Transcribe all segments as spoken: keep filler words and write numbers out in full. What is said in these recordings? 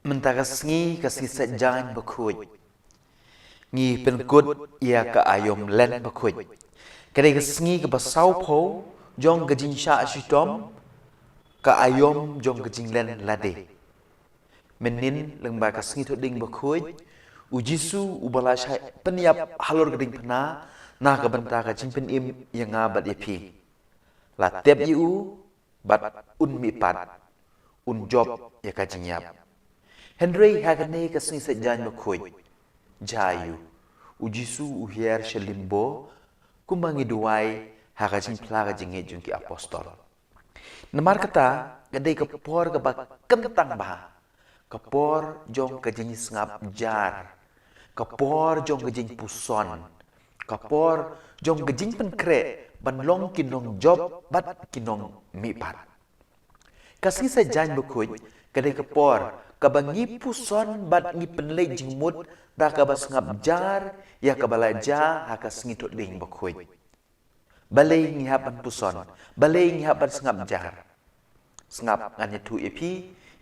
Mynta ka sngi, ka sngi Saitjaiñ Bakhuid, ngi pynkut ïa ka aïom Lent Bakhuid. Ka dei ka sngi kaba sawphew jong ka jingshah shitom ka aïom jong ka jinglen lade. Mynnin lyngba ka sngi Thohdieng Bakhuid, u Jisu uba la shah pynïap halor ka diengphna na ka bynta ka jingpynim ïa nga bad ïa phi, la tep ïa u bad un mihpat, un jop ïa ka jingïap. Hynrei ha kane ka sngi Saitjaiñ Bakhuid, jia ïa u, u Jisu u hiar sha limbo, kumba ngi duwai ha ka jingphla ka jingngeit jong ki apostol. Namar kata, ka dei ka por kaba kyntang bha, ka por jong ka jingsngap jar, ka por jong ka jingpuson, ka por jong ka jingpynkhreh ban long ki nongjop bad ki nongmihpat. Ka sngi Saitjaiñ Bakhuid ka dei ka por kaba ngi puson bad ngi pynleit jingmut da kaba sngap jar ïa kaba la jia ha ka sngi Thohdieng Bakhuid. Balei ngi hap ban puson? Balei ngi hap ban sngap jar? Sngap, ngan ïathuh ïa phi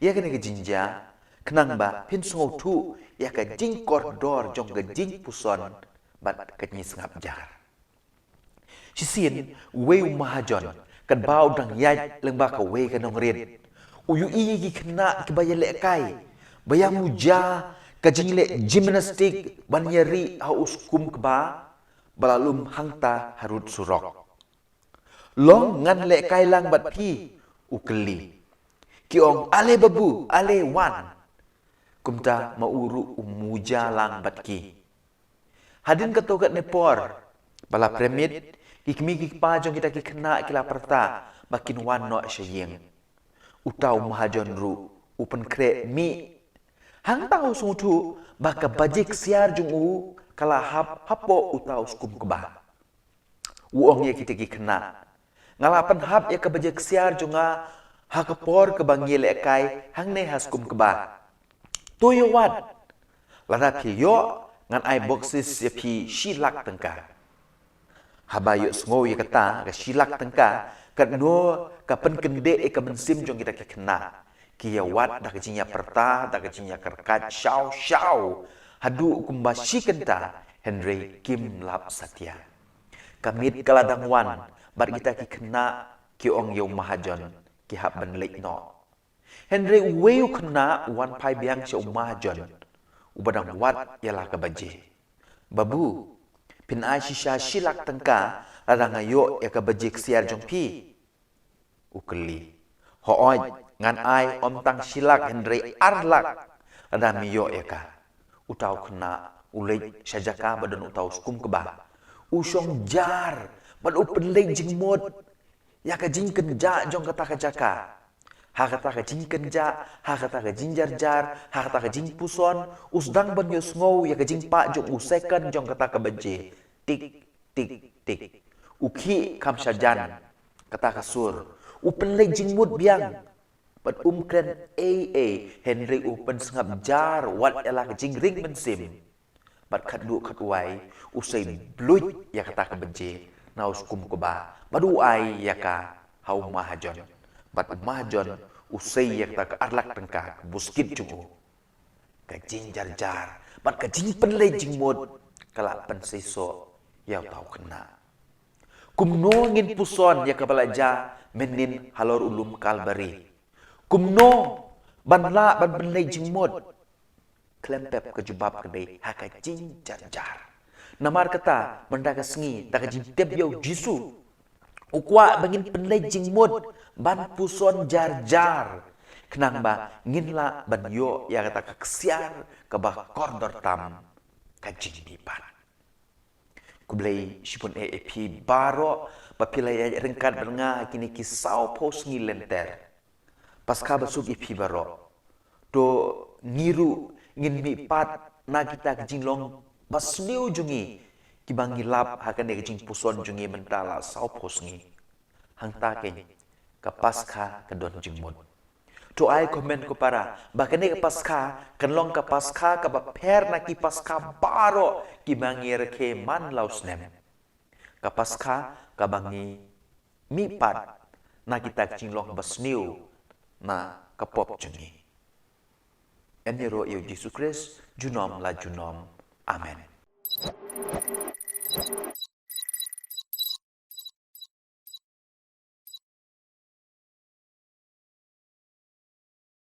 ïa kane ka jingjia, khnang ba phin sngewthuh ïa ka jingkordor jong ka jingpuson bad ka jingsngap jar. Shisien, uwei u mahajon, katba u dang ïaid lyngba kawei ka nongrit, u ïohi ïa ki khynnah kiba ïalehkai ba ïa muja ka jingleh gymnastic ban ïa rieh ha u skum kba ba la lum hangta harud surok. Long ngan lehkai lang bad phi, u kylli. Ki ong, ale babu, ale wan. Kumta ma u ruh u muja lang bad ki. Hadien katto katne por ba la pyrmit, ki kmie ki kpa jong kita ki khynnah ki la pyrta ba kin wan noh sha ïing. Uta u mahajon ruh u pynkhreh mih. Hangta u sngewthuh ba ka baje ksiar jong u ka la hap hapoh uta u skum kba. U ong ïa kita ki khynnah, nga la pynhap ïa ka baje ksiar jong nga ha ka por kaba ngi lehkai hangne ha skum kba. To ïa wad. Lada phi ïoh, ngan ai boksis ïa phi shi lak tyngka. Haba ïohsngew ïa kata ka shi lak tyngka, katno ka pynkyndit ïa ka mynsiem jong kita ki khynnah. Ki ïa wad da ka jingïapyrta, da ka jingïakyrkhat shaw shaw, haduh kumba shi kynta, hynrei kim lap satia. Ka miet ka la dang wan bad kita ki khynnah ki ong ïa u mahajon, ki hap ban leit noh. Hynrei uwei u khynnah u wan phai biang sha u mahajon uba dang wad ïa la ka baje. Babu, phin ai shisha shi lak tyngka lada nga ïoh ïa ka baje ksiar jong phi? U kylli. Hooid, ngan ai ym tang shi lak hynrei ar lak lada me ïoh ïa ka. Uta u khynnah u leit sha jaka ba don uta u skum kba. U shong jar bad u pynleit jingmut ïa ka jingkynjah jong kata ka jaka. Ha kata ka jingkynjah, ha kata ka jingjarjar, ha kata ka jingpuson, u sdang ban ïohsngew ïa ka jingpah jong u second jong kata ka baje. Tik, tik, tik. U khih kham shajan kata ka sur. U pynleit jingmut biang. Bad um kren ei ei, hynrei u pynsngap jar wat ïa la ka jingring mynsiem. Bad khatduh khatwai, u sei bluit ïa kata ka baje na u skum kba. Bad u ai ïa ka ha u mahajon. Bad u mahajon u sei ïa kata ka ar lak tyngka ka buskit jong u. Ka jingjarjar bad ka jingpynleit jingmut ka la pynseisoh ïa uta u khynnah. Kumno ngin puson ïa kaba la jia mynnin halor u lum Kalbari? Kumno ban lah ban pynleit jingmut? Khlem pep ka jubab ka dei ha ka jingjarjar. Namar kata, mynta ka sngi, da ka jingtip ïa u Jisu, u kwah ba ngin pynleit jingmut ban puson jarjar, khnang ba ngin lah ban ïoh ïa kata ka ksiar kaba kordor tam, ka jingmihpat. Khublei shibun eh ïa phi baroh ba phi la ïaid ryngkat bad nga ha kine ki sawphew sngi lynter. Paskha basuk ïa phi baroh. To ngi ruh ngin mihpat na kita ki jinglong basniew jong ngi kiba ngi lap ha kane ka jingpuson jong ngi mynta la sawphew sngi. Hangta keiñ ka Paskha ka don jingmut. To ai kmen ko para ba kane ka Paskha kan long ka Paskha kaba pher na ki Paskha baroh kiba ngi rakhe man la u snem. Ka Paskha kaba ngi mihpat na kita ki jinglong basniew na ka pop jong ngi. Yn ïaroh ïa u Jisu Khrist junom la junom. Amen.